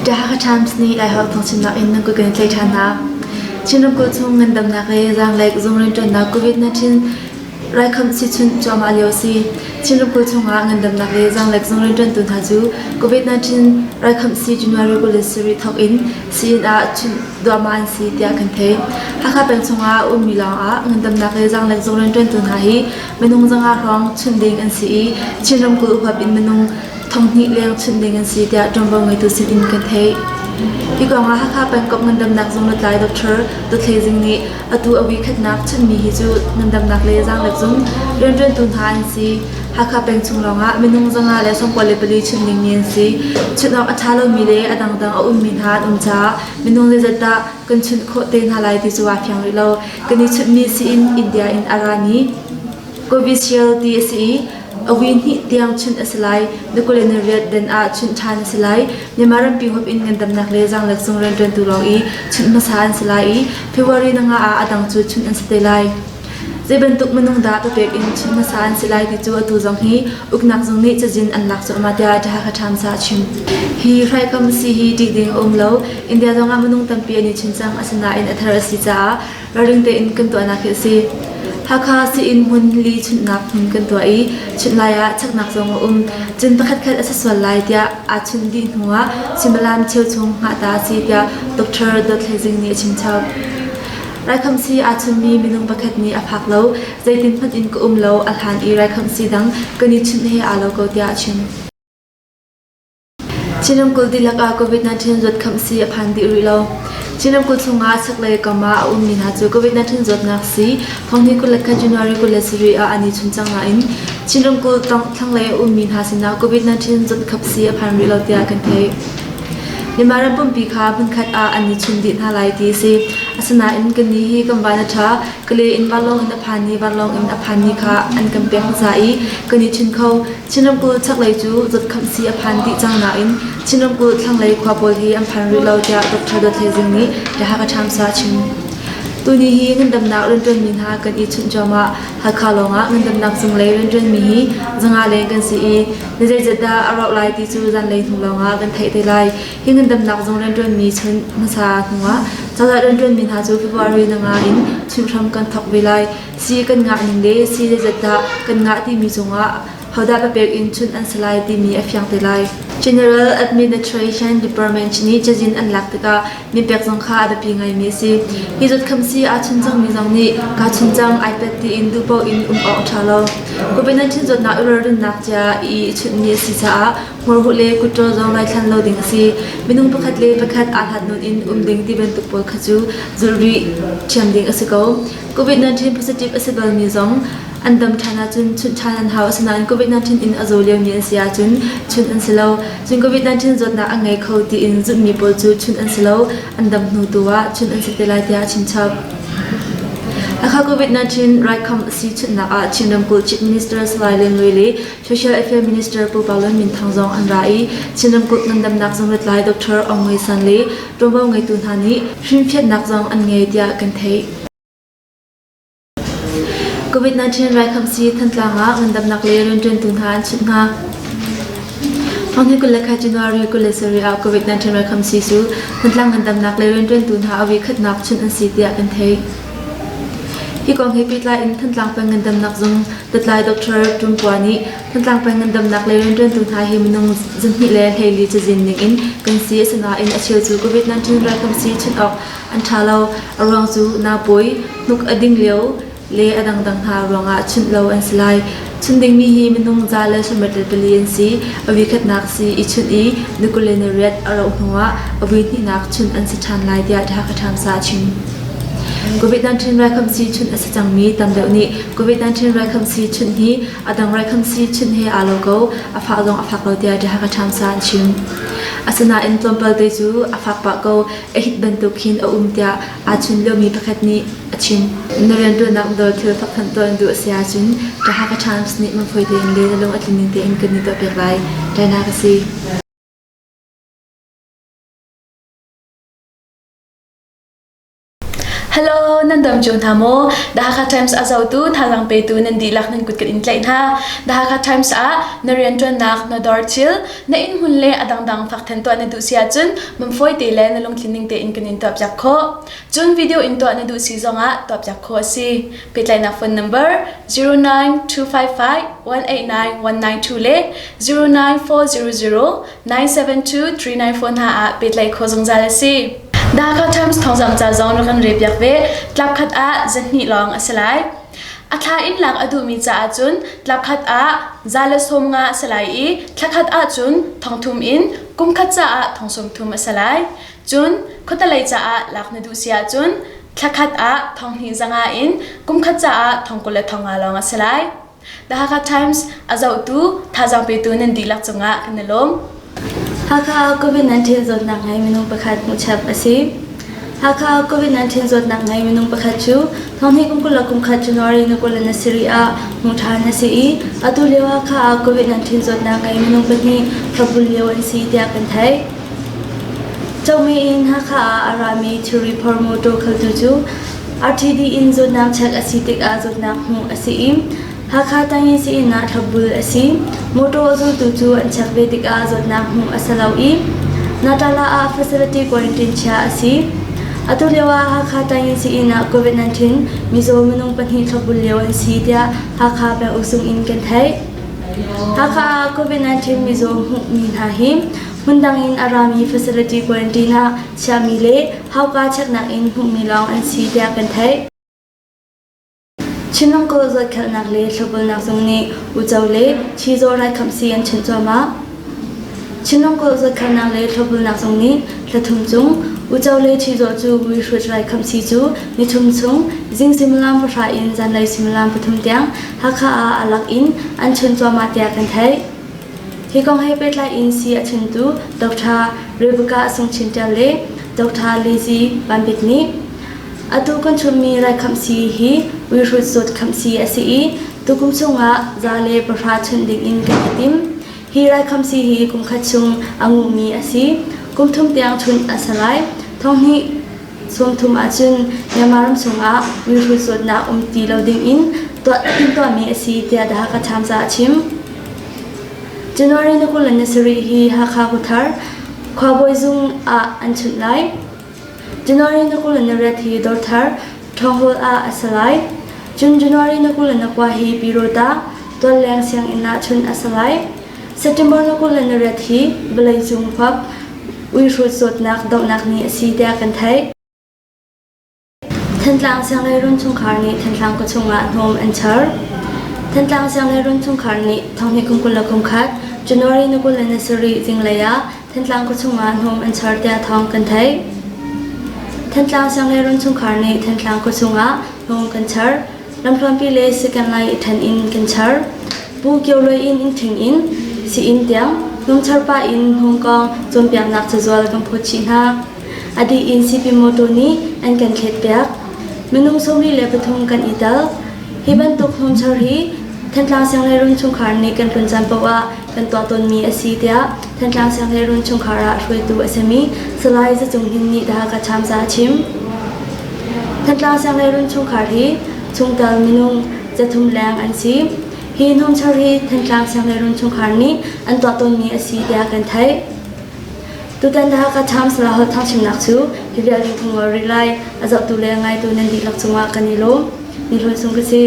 The Hakha Times nih Laiholh thawngchimnak in nan kut kan i tlaih ṭhan hna. Chin ramkulh chung ngandamnak le zaanglek zung rianṭuannak COVID-19 raikhamh siichunh cuahmah lio a si. Chin ramkulh chungah ngandamnak le zaanglek zung rianṭuantu hna cu COVID-19 raikhamh sii January 27 thawk in sii-inn ah chunh duahmah an si tiah kan theih. Hakha peng chungah a ummi lawngah ngandamnak le zaanglek zung rianṭuantu hna hi minung zanga hrawng chunh ding an si i Chin ramkulh huap in minung 2000 leng chunh ding an si tiah ṭuanvo ngeitu sin in kan theih. Hi kong ah Hakha pengkomh ngandamnak zung lutlai Dr. Dawt Hlei Zing nih atu a wi khatnak chunhmi hi cu ngandamnak le zaanglek zung rianṭuantu hna an si. Hakha peng chung lawngah minung 194 chunh dingmi an si. Chunh awk a ṭha lomi le a dangdang a ummi hna an um caah minung zeizat dah kan chunh khawh te hna lai ti cu aa fiang rih lo. Kan i chunhmi sii-inn India in a rami Covishield ti a si i a wi hnih tiang chunh a si lai. Ni 28 den ah chunh ṭhan a si lai. Myanmar rampi huap in ngandamnak le zaanglek zung rianṭuantu lawng i chunh hmasa an si lai i February ni nga ah a dang cu chunh an si te lai. Zei bantuk minung dah papek in chunh hmasa an si lai ti cu atu zong hi uknak zung nih cazin an lak cuahmah tiah The Hakha Times ah a chim. Hi hraikam si hi ṭih ding a um lo. India zong ah minung tampi an i chun cang. Asinain a thar a si caah ralring tein kan tuahnak hi a si. Hakha sii-inn hmun li chunhnak hmun kan tuah i chunh lai ah chaknak zong a um. Cun pakhatkhat a si sual lai tiah aa chunh dih hnu ah suimilam cheu chung hngah ta a si tiah Dr. Dawt Hlei Zing nih a chimchap. Raikhamsii aa chunmi minung pakhat nih a phak lo, zeitin hmanh in ka um lo, a hlan i raikhamsii dang kan i chunh he aa lo ko tiah a chim. Chin ramkulh dihlak ah COVID-19 zawtkham sii a phan dih rih lo. Chin ramkulh chungah chaklei kam ah a ummi hna cu COVID-19 zawtnak sii thonghnih 21 January 27 ah an i chun cang nain Chin ramkulh thlanglei a ummi hna sinah COVID-19 zawtkhap sii a phan rih lo tiah kan theih. Myanmar ram pumpi kha hmunkhat ah an i chun dih hna lai ti a si. Asinain kannih hi kan van a ṭha. Kale in vanlawng in a phan i vanlawng in a phanmi kha an kan pek hmasa i kan i chun kho. Chin ramkulh chaklei cu zawtkham sii a phan dih cang nain Chin ramkulh thlanglei khua pawl hi an phan rih lo tiah Dr. Dawt Hlei Zing nih The Hakha Times ah a chim. Tuni hi ngandamnak rianṭuanmi hna kan i chunh cuahmah. Hakha lawngah ngandamnak zunglei rianṭuanmi hi zanga leng kan si i ni zeizat dah a rauh lai ti cu zanlei hnu lawngah kan theih te lai. Hi ngandamnak zung rianṭuanmi chunh hmasa hnuah cozah rianṭuanmi hna cu February na nga in chunh hram kan thawk ve lai. Sii kan ngah ning le sii zeizat dah kan ngah timi cungah hodah papek in chunh an si lai timi a fiang te lai. General Administration Department nih cazin an lak tikah minpek zong kha a biapi ngaimi a si. Hi zawtkham-sii aa chun cangmi zong nih kaa chun cang iPad tiin duh paoh in um awk a ṭha lo. COVID-19 zawtnak i ralrinnak cia i chunhmi a si caah hmurhuh le kutṭawl zong raithlan lo ding a si. Minung pakhat le pakhat aa hlat nawn in um ding ti bantuk pawl kha cu zulh rih ṭhiam ding a si ko. COVID-19 positive a si balmi zong an dam ṭhan ahcun chunh ṭhan an hau. Asinain COVID-19 in a zaw liomi an si ahcun chunh an si lo. Cun COVID-19 zawtnak a ngei kho tiin zumhmi pawl cu chunh an si lo. An dam hnu tu ah chunh an si te lai tiah a chimchap. Hakha COVID-19 raikham sii chunhnak ah Chin ramkulh Chief Minister Salai Len Luai le Social Affairs Minister Pu Pau Lun Min Thang zong an ra i Chin ramkulh ngandamnak zung lutlai Dr. Aung Ngui San le ṭuanvo ngeitu hna nih hrimhfiannak zong an ngei tiah kan theih. COVID-19 raikhamsii Thantlang ah ngandamnak le rianṭuantu hna an chunh hna. Thawnghi 21 January 27 ah COVID-19 raikhamsii cu Thantlang ngandamnak le rianṭuantu hna a voikhatnak chunh an si tiah kan theih. Hi kong he pehtlai in Thantlang peng ngandamnak zung lutlai Dr. Tum Pua nih Thantlang peng ngandamnak le rianṭuantu hna hi minung 214 cazin ning in kan si asinain a cheu cu COVID-19 raikhamsii chunh awk an ṭha lo. A ruang cu naupawi, hnuk a ding lio le a dangdang hna ruangah chunh lo an si lai. Chunh dingmi hi minung 124 an si. A voikhatnak si i chunh i ni 28 a rauh hnuah a voihnihnak chunh an si ṭhan lai tiah Hakha Times ah a chim. COVID-19 raikhamsii chunh a si cangmi tam deuh nih COVID-19 raikhamsii chunh hi a dang raikhamsii chunh he aa lo ko, a fah zong a fak lo tiah Hakha Times ah an chim. Asinain tlawmpal te cu a fak pah ko. A hit bantuk khin a um tiah aa chun liomi pakhat nih a chim. Na rianṭuannak dawr thil fakthanh tuah na duh a si ahcun The Hakha Times nih mangfawi tein le na lung a tling ning tein kan i tuahpiak lai. Ṭainak a si. Hello! Nan dam cio hna maw? The Hakha Times a zohtu, thazaang petu nan dihlak nan kut kan in tlaih hna. The Hakha Times ah na rianṭuannak, na dawr thil, na innhmun le a dangdang fakthen tuah na duh si ahcun manfawi te le na lungtlin ning tein kan in tuahpiak khawh. Cun video in tuah na duh si zongah tuahpiak khawh a si. Pehtlaihnak phone number 09255 189 192 le 09400 972 394 hna ah pehtlaih khawh zungzal a si. The Hakha Times thawngzamh ca zong rak kan relpiak ve. Tlap khat ah zahnih lawng a si lai. A thla in lak a duhmi caah cun tlap khat ah 150 a si lai i thla khat ahcun thong thum in kum khat caah thong sawm thum a si lai. Cun khuatelei caah lak na duh si ahcun thla khat ah thong hnih zanga in kum khat caah thong kul le thong nga lawng a si lai. The Hakha Times a zohtu, thazaang petu nan dihlak cungah kan i lawm. Hakha ah COVID-19 zawtnak ngei minung pakhat hmuhchap a si. Hakha ah COVID-19 zawtnak ngei minung pakhat cu thonghnih kum 20 le kum khat January ni 27 ah hmuh ṭhan a si i atu lio Hakha ah COVID-19 zawtnak ngei minung pahnih thlopbul lio an si tiah kan theih. Comi in Hakha ah a rami thilri phor mawṭaw khaltu cu RTD in zawtnak check a si tikah zawtnak hmuh a si i Hakha Tangyi sii-inn ah thlopbul a si. Mawṭaw a zultu cu an check ve tikah zawtnak hmuh a si lo i Natala ah facility quarantine chiah a si. Atu lio ah Hakha Tangyi sii-inn ah COVID-19 mizaw minung pahnih thlopbul lio an si tiah Hakha penguk zung in kan theih. Hakha ah COVID-19 mizaw hmuhmi hna hi hmundang in a rami facility quarantine ah chiahmi le hauka checknak in hmuhmi lawng an si tiah kan theih. Chin ramkulh zohkhenhnak le thlopbulnak zung nih uico le chizawh raikhamsii an chunh cuahmah. Chin ramkulh zohkhenhnak le thlopbulnak zung nih thla thum chung uico le chizawh cu muihrut raikhamsii cu nithum chung zing suimilam pahra in zanlei suimilam pathum tiang Hakha ah a lak in an chunh cuahmah tiah kan theih. Hi kong he pehtlai in sii a chuntu Dr. Rebecca Sung Chin Ṭial le Dr. Lizzy Van Bik nih Atu kan chunhmi raikhamsii hi uihrut zawt khamsii a si i tukum chungah 110 chunh dingin kan i tim. Hi raikhamsii hi kum khat chung a nguhmi a si. Kum thum tiang chunh a si lai. Thonghnih sawmthum ahcun Myanmar ram chungah uihrut zawtnak um ti lo dingin tuah timhtuahmi a si tiah The Hakha Times ah a chim. January ni 27 hi Hakha Khuathar khuabawi zung ah an chunh lai. January ni 28 hi Dawrthar Ṭhawnghawl ah a si lai. Cun January ni 29 hi Pyirota tualleng sianginn ah chunh a si lai. September ni 28 hi vawleicung huap uihrut zawtnak dohnak ni a si tiah kan theih. Thantlang Sianghleirun chungkhar nih Thantlang khuachung ah hnawm an char. Thantlang Sianghleirun chungkhar nih thonghnih kum 21 January ni 27 zinglei ah Thantlang khuachung ah hnawm an char tiah thawng kan theih. Thantlang Sianghleirun chungkhar nih Thantlang khuachung ah hnawm kan char. Lamhluanpi le sikan lai i ṭhen in kan char. Pu Kio Luai in inn ṭhing in sii-inn tiang hnawmchar pah in hnawmkawng cawnpiaknak cazual kan phawt chih hna. A dih in Sipin mawṭaw nih an kan thletpiak. Minung 43 kan i tel. Hi bantuk hnawmchar hi Thantlang Sianghleirun chungkhar nih kan tlun caan paoh ah kan tuah tawnmi a si tiah Thantlang Sianghleirun chungkhar ah hruaitu a simi Salai Za Cung Hnin nih The Hakha Times ah a chim. Thantlang Sianghleirun chungkhar hi chungtel minung zathum leng an si. Hi hnawmchar hi Thantlang Sianghleirun chungkhar nih an tuah tawnmi a si tiah kan theih. Tutan The Hakha Times Laholh thangchimnak cu hi vial in kan ngol rih lai. A zohtu le ngaitu nan dihlak cungah kan i lawm. Ni Hlun Sung ka si.